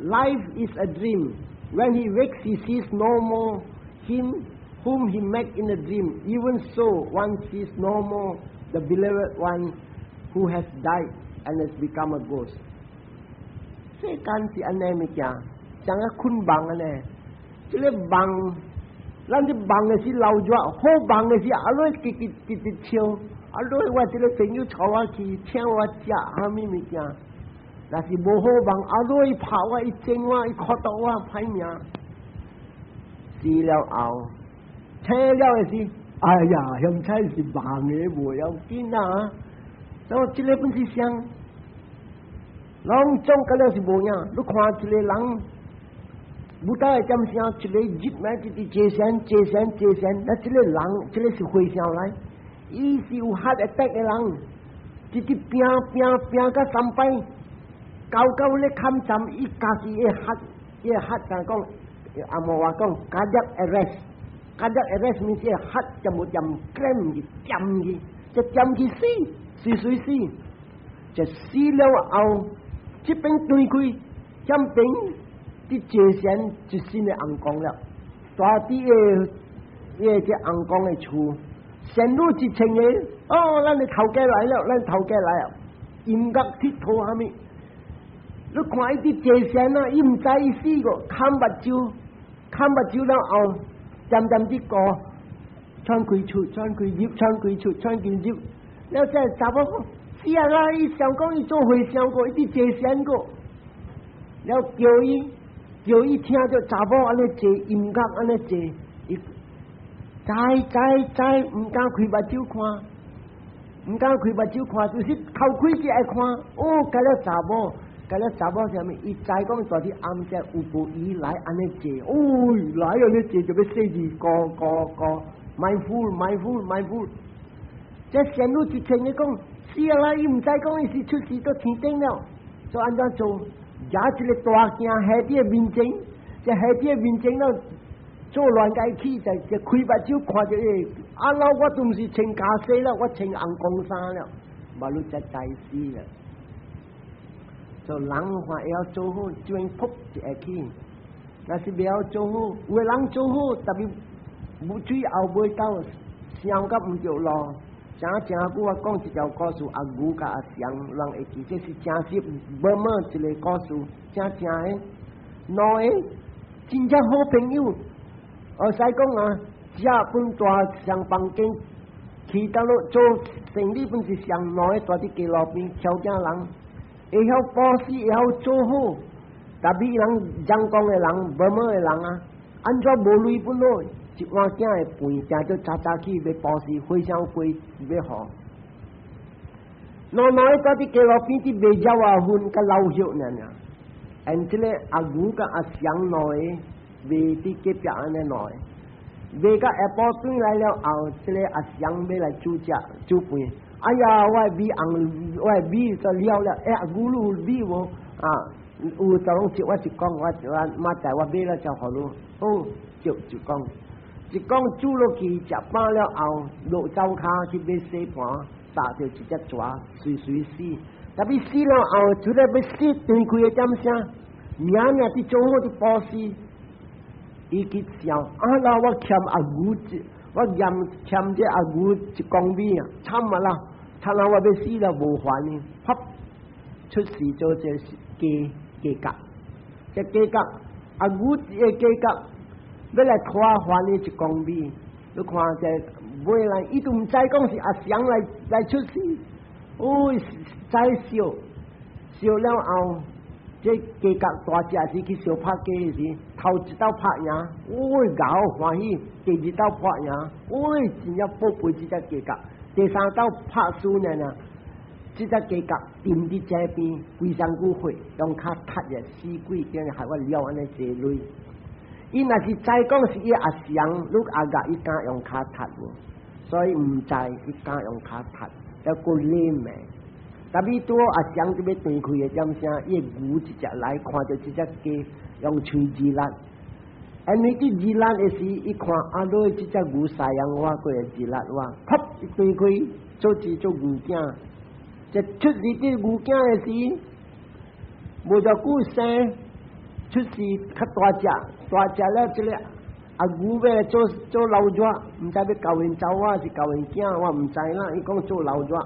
[SPEAKER 1] ，Life is a dream. When he wakes, he sees no more him whom he met in a dream. Even so, one sees no more the beloved one who has died and has become a ghost. 世間是按呢物件，像個睏夢按呢。這个夢，咱這夢的是流熱，好夢的是阿瑞直直直直笑，阿瑞我這个朋友帶我去，請我食啥物物件。若是無好夢，阿瑞拍我，伊整我，伊苦毒我，歹命。死了後，醒了的時，哎呀，現在是夢的，無要緊啊。所以這个本是啥？攏總甲了是無影。你看一个人，舞台的點聲，一个入來一直坐禪、坐禪、坐禪，那這个人，這个是和尚來，伊是有 heart attack 的人，直直拚拚拚甲三擺，到到咧坎站，伊家己會 heart，伊會 heart 就講，紅毛話講，cardiac arrest，cardiac arrest 物是 heart 就無掂 clamp 去掂去，就掂去死，隨隨死，就死了後，這邊斷開，這邊佇坐禪一身的紅光了，蹛佇个伊个這紅光的厝，仙女一千个，哦，咱的頭家來了，咱頭家來了，音樂鐵頭啥物？你看伊佇坐禪啊，伊毋知伊死過，崁目睭，崁目睭了後，漸漸佇過，喘氣出，喘氣入，喘氣出，喘氣入，了這查某講，死啊啦！伊想講伊做和尚過，伊佇坐禪過，了叫伊，叫伊聽著查某按呢坐音樂按呢坐，伊知知知，毋敢開目睭看，毋敢開目睭看，就是頭開只愛看，哦，甲了查某。甲了查某啥物？伊知講蹛佇暗遮有無伊來按呢坐，哦，來按呢坐就欲說字，go go go，mindful mindful mindful。這仙女一千個講，死啊啦！伊毋知講伊是出世到天頂了，做按怎做？舉一个大鏡下佇面前，這下啲面前咯，做亂界起就就開目睭看著伊，啊老我都毋是穿袈裟了，我穿紅光衫了，嘛你才知死啦。做人話會曉做好，這邊撲就會去；若是袂曉做好，有的人做好，特別無最後尾到想甲毋著路。誠誠久我講一條故事，阿牛佮阿祥人會記，這是真實無無一個故事，誠正的。兩個真正好朋友，會使講啊，食飯大上房間，去到落做生意，本是上兩個蹛佇街路邊挑囝人，會曉布施，會曉做好，特別人陽光的人，無毛的人啊，按怎無鐳本好？一碗囝的飯，定做早早起欲布施，非常貴欲予。兩兩個蹛佇街路邊佇賣鳥仔粉佮老葉爾爾，因這個阿牛佮阿祥兩個賣佇隔壁按呢兩個，賣甲下晡轉來了後，這個阿祥欲來煮食煮飯。哎呀，我的米紅，我的米就了了，欸，阿牛你有米無？啊，有就攏借我一公，我我明仔載我買了才予你。好，借一公。一公煮落去，食飽了後，落灶跤去欲洗盤，踏著一隻蛇，隨隨死。特別死了後，出來欲死，斷開的點聲，命命佇做好佇布施。伊去想，啊那我欠阿牛一，我嫌欠這阿牛一公米啊，慘啊啦！慘啊！我欲死了無還呢，啪出世做這雞雞鴿，這雞鴿阿牛的雞鴿。欲來討還伊一公米，你看這尾來，伊都毋知講是阿祥來來出世，哦，再燒燒了後，這雞鴿大隻時去相拍雞時，頭一斗拍贏，哦，𠢕歡喜；第二斗拍贏，哦，真正寶貝這隻雞鴿。第三斗拍輸呢呢，這隻雞鴿停佇這邊，規身軀血用跤踢的死鬼，竟然害我了按呢濟鐳。伊若是知講是伊阿祥，你阿甲伊敢用跤踢無？所以毋知伊敢用跤踢，抑閣禮貌。特別拄阿祥就欲斷氣的點聲，伊的牛一隻來看著這隻雞用喙舌力，因為佇舌力的時，伊看阿女這隻牛飼養我，閣會舌力我，噗一斷開做一做牛囝，這出世佇牛囝的時，無偌久生出世較大隻。大隻了，這個阿牛欲做做老熱，毋知欲教𪜶查某是教𪜶囝，我毋知啦。伊講做老熱，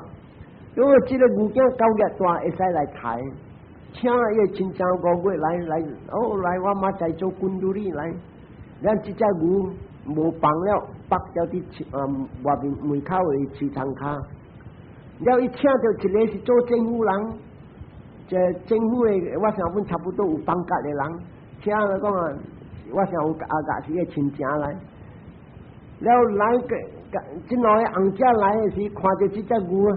[SPEAKER 1] 因為這個牛囝9月大會使來刣，請伊的親戚5月來來，哦來我明仔載做滾獨立來，咱這隻牛無放了，縛掉佇外面門口的市場跤。了伊請著一個是做政府人，這政府的我想阮差不多有放假的人，請來講啊。我想有阿甲是個親情來，了來個，這兩个紅姐來的時，看著這隻牛，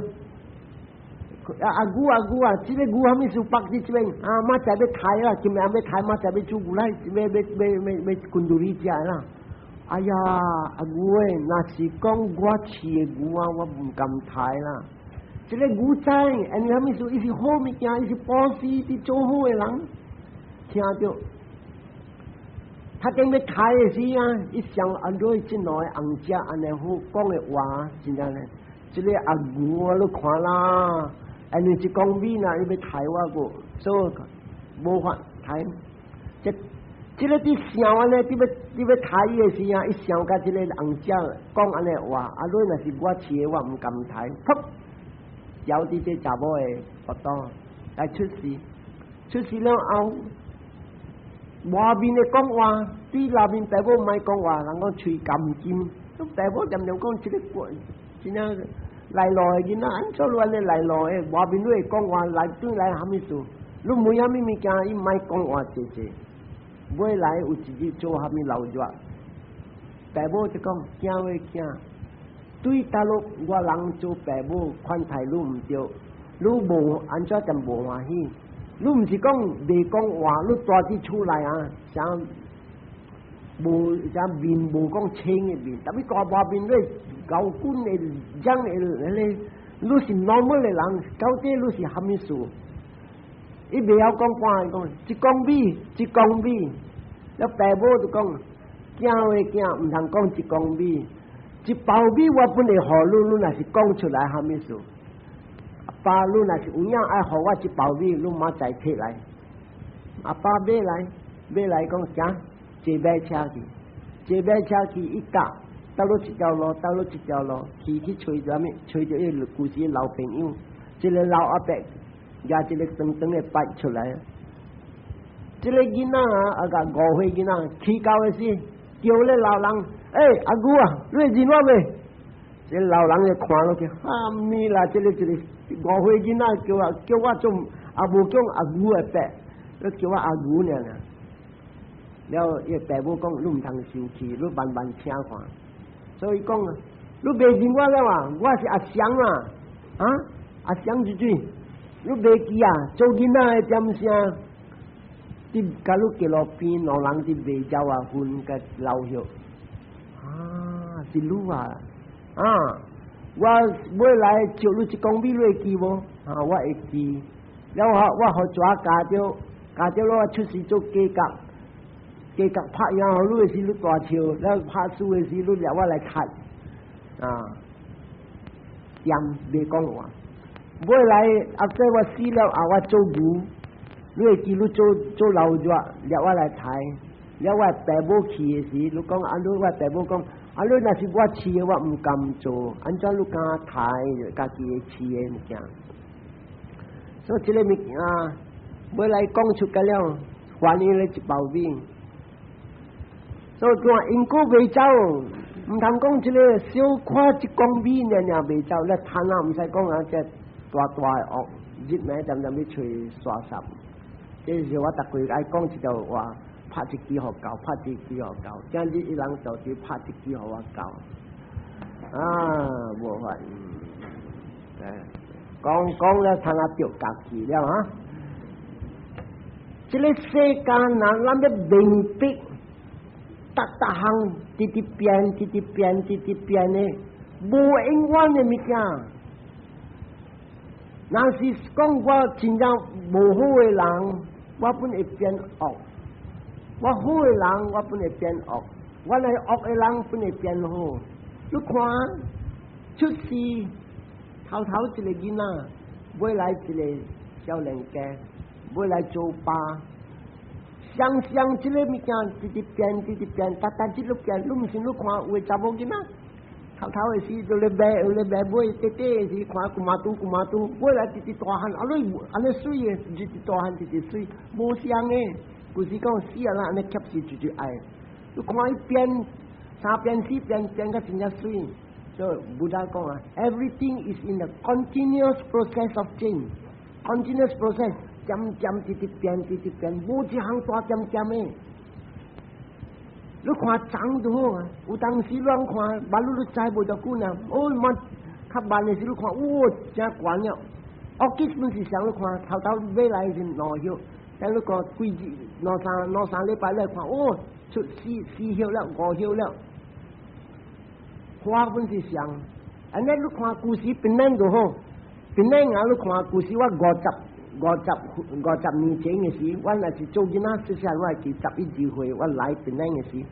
[SPEAKER 1] 啊阿牛啊牛啊，這個牛啥物事縛佇這邊？啊，明仔載欲刣啦，今日欲刣，明仔載欲煮牛奶，欲欲欲欲欲滾獨立食啦。哎呀，阿牛欸，若是講我飼的牛啊，我毋甘刣啦。這個牛仔，因為啥物事？伊是好物件，伊是布施，佇做好的人，聽著。他頂欲刣的時啊，伊想按怎這兩个紅姐按呢好講的話，真正呢，這個阿牛啊，你看啦，按呢一公米啦，伊欲刣我個，所以無法刣。這這個佇想按呢，佇欲佇欲刣伊的時啊，伊想共這個紅姐講按呢話，啊，你若是我飼的，我毋甘刣，噗，枵佇這查某的腹肚來出世，出世了後。外面的講話，對內面爸母莫講話，人講喙甘金，都爸母恬恬講這個鬼，真正來路的囡仔，按怎按呢來路的？外面你會講話，來轉來啥物事？你問啥物物件，伊莫講話濟濟。尾來有一日做啥物老熱，爸母就講囝會囝，對大陸我人做爸母款待你毋對，你無按怎就無歡喜。你毋是講袂講話，你蹛佇厝內啊，啥無啥面無講清的面，特別大外面你𠢕滾的樣的彼個，你是 normal 的人，到底你是啥物事？伊袂曉講半講一公米一公米，了爸母就講，囝的囝毋通講一公米，一包米我本會予你，你若是講出來，啥物事？阿爸，你若是有影愛予我一包米，你明仔載提來。阿爸買來，買來講啥？坐馬車去，坐馬車去一架，兜落一條路，兜落一條路，去去揣著啥物？揣著伊舊時老朋友，一個老阿伯，舉一個長長的筆出來。這個囡仔啊，啊個5歲囡仔去到的時，叫咧老人，欸，阿牛啊，你會認我未？這個老人就看落去，哈咪啦，這個一個5歲囡仔叫我叫我做，也無叫阿牛的伯，你叫我阿牛爾爾。了，伊爸母講，你毋通生氣，你慢慢聽看。所以講啊，你袂認我了啊？我是阿祥啊，啊，阿祥之水，你袂記啊？做囡仔的點聲？佇佮你街路邊，兩人佇賣鸟仔糞佮老葉。啊，是你啊！啊，我尾來借你一公米，你會記無？啊，我會記。了後我予蛇咬著，咬著我出世做雞角，雞角拍贏予你的時，你大笑；了拍輸的時，你掠我來踢。啊，恬袂講話。尾來後仔我死了後，我做牛。你會記你做做老熱，掠我來刣，了我爸母去的時，你講啊，你我爸母講，啊，你若是我飼的，我毋甘做，按怎你敢刣家己的飼的物件？所以這個物件，尾來講出個了，還伊咧一包米。所以講因果袂走，毋通講這個小可一公米爾爾袂走，你貪啊毋使講啊，這大大的惡，日暝恬恬去揣沙沙。這是我逐季愛講一條話，拍一支予狗，拍一支予狗。今日伊人就佇拍一支予我狗，啊，無法，講講了，差啊著家己了啊！這個世間人，咱欲明白，逐逐項直直變，直直變，直直變的，無永遠的物件。若是講我真正無好的人，我本會變惡；我好的人，我本會變惡；我若惡的人，本會變好。你看，出世頭頭一個囡仔，尾來一個少年家，尾來做爸，想想這個物件，直直變，直直變，逐逐日都變。你毋信？你看有的查某囡仔，頭頭的時就咧賣，咧賣買，短短的時看古馬拄古馬拄，尾來直直大漢，啊你按呢媠的，直直大漢直直媠，無相的。就是講死啊啦，按呢吸死就就愛。你看伊變三變四變，變甲真正媠。所以 Buddha 講啊，everything is in the continuous process of change，continuous process，漸漸直直變，直直變，無一項大漸漸的。你看長就好啊，有當時亂看，馬路你知無多久呢？哦，慢較慢的時你看，哇，真懸了。哦，基本是啥你看，頭頭尾來是兩葉，等你看幾日兩三兩三禮拜來看，哦，出四四葉了，五葉了。花本是上，按呢你看舊時檳榔就好，檳榔啊你看舊時我50年前的時，我若是做囡仔細細，我會記11、12歲，我來檳榔的時，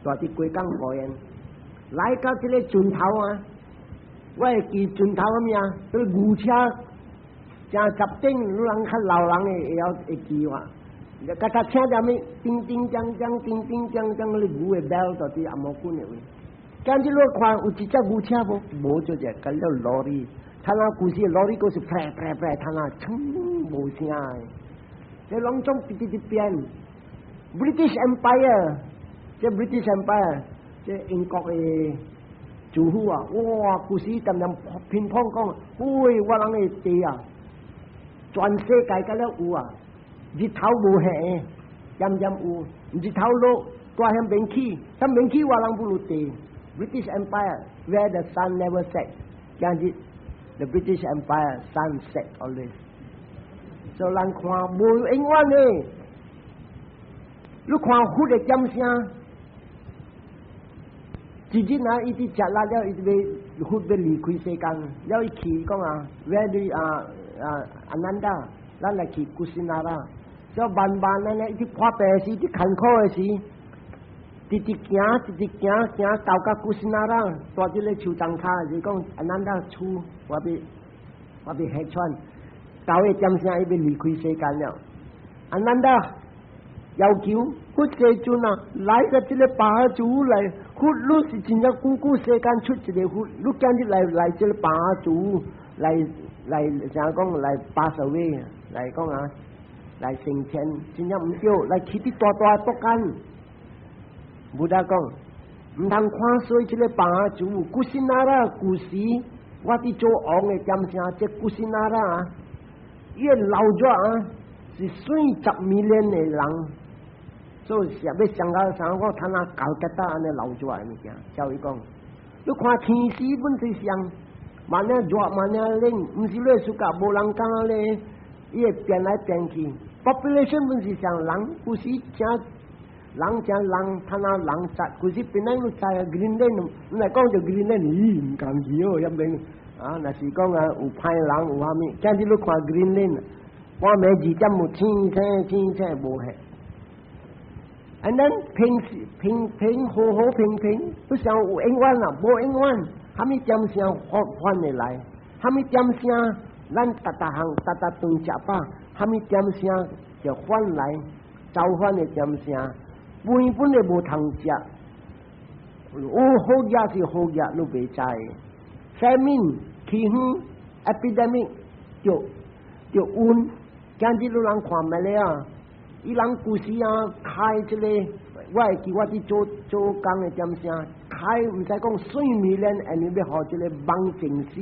[SPEAKER 1] 住佇雞港公園，來到這個盡頭啊，我會記盡頭啥物啊？這個牛車正十頂，你人較老人的會曉會記哇。甲他聽著物，叮叮鏘鏘，叮叮鏘鏘，那個牛的 bell 就佇紅毛棍的位。今日你看有一隻牛車無？無就隻，佮了 lorry。他那舊時 lorry 閣是啪啪啪，他那噌無聲的。這攏總直直直變。British Empire，這 British Empire，這英國的政府啊，哇！舊時恬恬乒乓講，喂，我人的地啊，全世界敢若有啊，日頭無下，漸漸有，日頭落，大險免起，但免起我人不如地。British Empire where the sun never set，今日 the British Empire sun set always。所以人看無永遠的，你看佛的點聲，一日啊，伊佇食力了，伊欲佛欲離開世間，了伊去講啊，very 啊啊阿難達，咱來去 Kusinara，所以慢慢按呢，伊佇破病時，佇艱苦的時，直直行，直直行，行到甲 Kusinara，蹛佇咧樹叢跤，就講阿難陀出，我欲下船，到個點聲伊欲離開世間了。阿難陀要求佛世尊啊，來個這個巴祖來，佛你是真正久久世間出一個佛，你今日來來這個巴祖來來，怎講來 pass away 來講啊，來升天，真正毋對，來去佇大大國間。Buddha 講，毋通看衰這個巴祖，Kusinara 古時，我佇做王的點聲，這 Kusinara 啊，伊個老熱啊，是算10 million 的人。所以想欲上到上講，他那搞得到按呢流熱的物件，照伊講，你看天時本是像，嘛爾熱嘛爾冷，毋是你暑假無人敢咧，伊會變來變去。Population 本是像人，有時誠人誠人，他那人雜，有時本來你知啊，Greenland，毋來講就 Greenland，咦，毋共去哦，遐邊啊，若是講啊有歹人有啥物，今日你看 Greenland，半暝2點有天青天青無彼。And then 平時平平和和平平，不像有永遠啦，無永遠，蝦米點聲發翻會來？蝦米點聲？咱逐逐項逐逐頓食飽，蝦米點聲就翻來，走翻的點聲，本本的無通食，有好業是好業，你袂知。Famine 饑荒 epidemic 就就瘟，今日你人看覓咧啊？伊人舊時啊，開這個，我會記我佇做做工的點聲，開毋使講水 million，因為欲予這個蚊症死。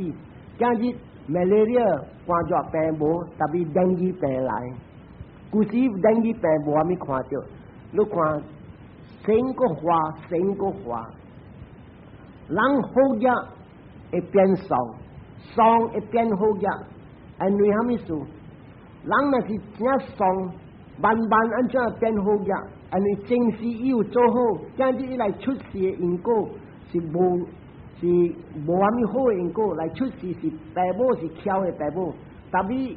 [SPEAKER 1] 今日 malaria 寒熱病無，特別 dengue 病來。舊時 dengue 病無啥物看著，你看生閣化，生閣化，人好業會變喪，喪會變好業，因為啥物事？人若是真喪，慢慢按怎變好業？因為前世伊有做好，今日伊來出世的因果是無是無啥物好的因果來出世是爸母是巧的爸母，特別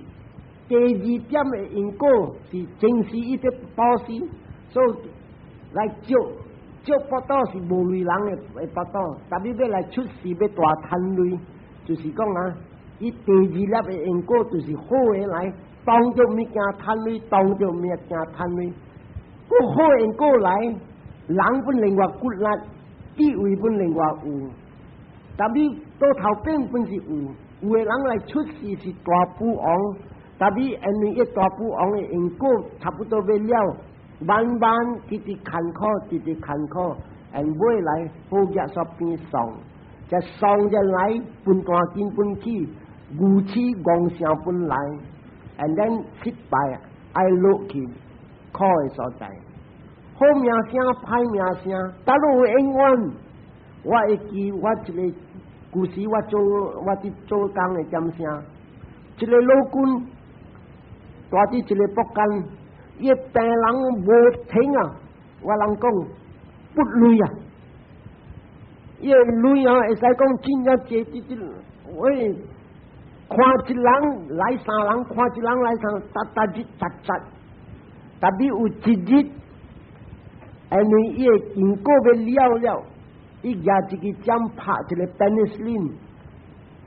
[SPEAKER 1] 第二點的因果是前世伊佇布施，所以來借借腹肚是無錢人的腹肚，特別欲來出世欲大趁錢，就是講啊，伊第二粒的因果就是好的來。當著物件趁錢，當著物件趁錢，閣好因果來，人本另外骨力，地位本另外有，但你倒頭變本是有，有的人來出世是大富翁，但你因為伊大富翁的因果差不多欲了，慢慢直直艱苦，直直艱苦，and 尾來好業煞變喪，這喪就來分大金分起，牛市戇聲本來。And then 失敗，愛落去苦的所在。好名聲歹名聲，但有永遠。我會記我一個舊時我做我佇做工的點聲，一個老君蹛佇一個北間，伊病人無停啊！我人講不累啊，伊個累啊，會使講真正濟佇這喂。看一人來三人，看一人來三人，逐逐日逐逐，特別有一日，因為伊的因果欲了了，伊舉一支針拍一個 penicillin，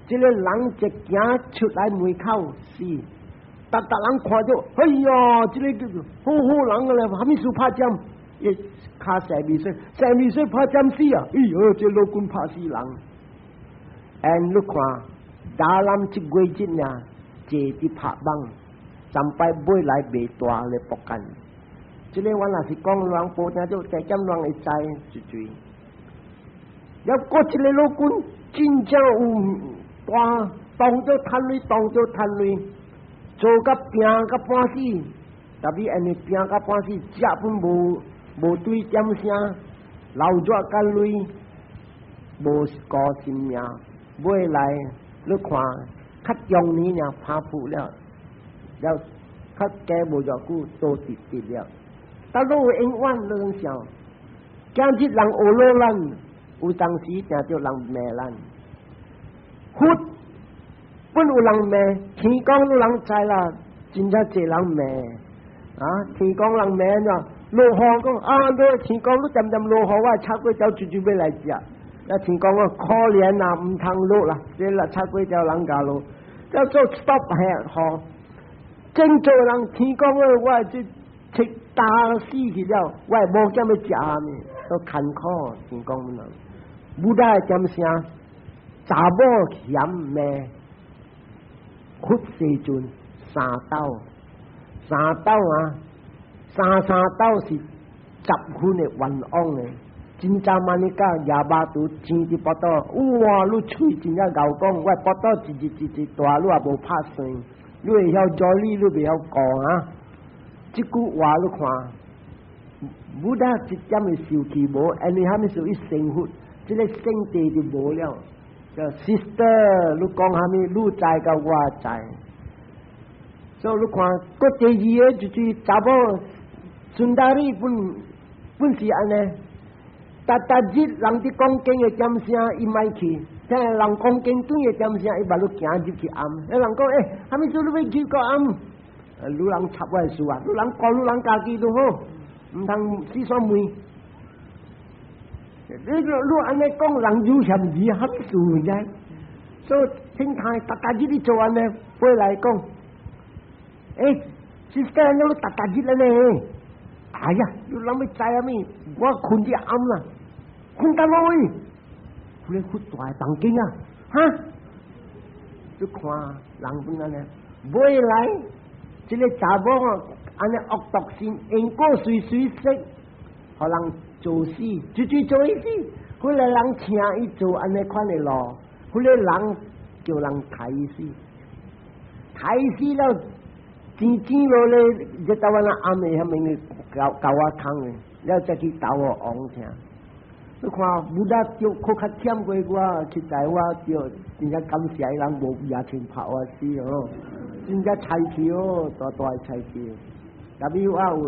[SPEAKER 1] 這個人一行出來門口死，逐逐人看著，哎呀，這個叫做好好人個咧，啥物事拍針？伊跤踅未說，踅未說拍針死啊！哎喲，這老君拍死人，and 你看。打咱這幾日啊，坐佇拍網，暫擺尾來袂大咧博干。這個我若是講人無聽著，加減人會知一嘴。了閣一個老君真正有大，當做趁錢，當做趁錢，做甲拚甲半死，特別因為拚甲半死，食本無無對點聲，流熱甲淚，無顧性命，尾來。你看，較中年爾拍撲了，了較加無偌久都直直了。但你有永遠你想，今日人學老咱，有當時定著人罵咱。佛本有人罵，天公有人知啦，真正濟人罵。啊，天公人罵怎？落雨講啊，你天公你恬恬落雨，我插粿條就就欲來食。啊，天公講可憐啊，毋通落啦，這啦插粿條人家落，叫做 stop 下雨。真濟人天公啊，我這切焦死去了，我無劍欲食呢，都艱苦天公人。Buddha 點聲，查某嫌罵佛世尊三斗，三斗啊，三三斗是十分的冤枉的。真正萬你甲廿八度錢佇腹肚，哇！你喙真正𠢕講，我腹肚一日一日大，你也無拍算，你會曉做理，你袂曉顧啊！這句話你看，Buddha 一點的受氣無，因為蝦米事伊成佛，這個聖地就無了。叫 sister，你講蝦米？你知佮我知。所以你看，閣第二個就是查某 Sundari 本本是按呢。逐逐日人佇講經的點聲，伊莫去；聽人講經短的點聲，伊目路行入去暗。彼人講：欸，蝦米事你欲去個暗？女人插我的事啊！女人顧女人家己就好，毋通四處問。你按呢講，人有嫌疑，蝦米事呢？所以聽他逐逐日你做按呢，回來講：欸，sister，你逐逐日按呢？哎呀，你諗欲知蝦米？我睏佇暗啦。睏佗落位，佢咧佛大房間啊，哈！你看人本按呢，未來這個查某按呢惡毒心，因果隨隨說，予人做死，就就做死。彼個人請伊做按呢款的路，彼個人叫人刣死，刣死了，錢錢落來，這台灣人暗暝遐物搞搞我空的，了再去投予王聽。你看，Buddha 著閣較忝過我，實在我著真正感謝人無牙槍拍我死哦，真正菜氣哦，大大的菜氣。W 有。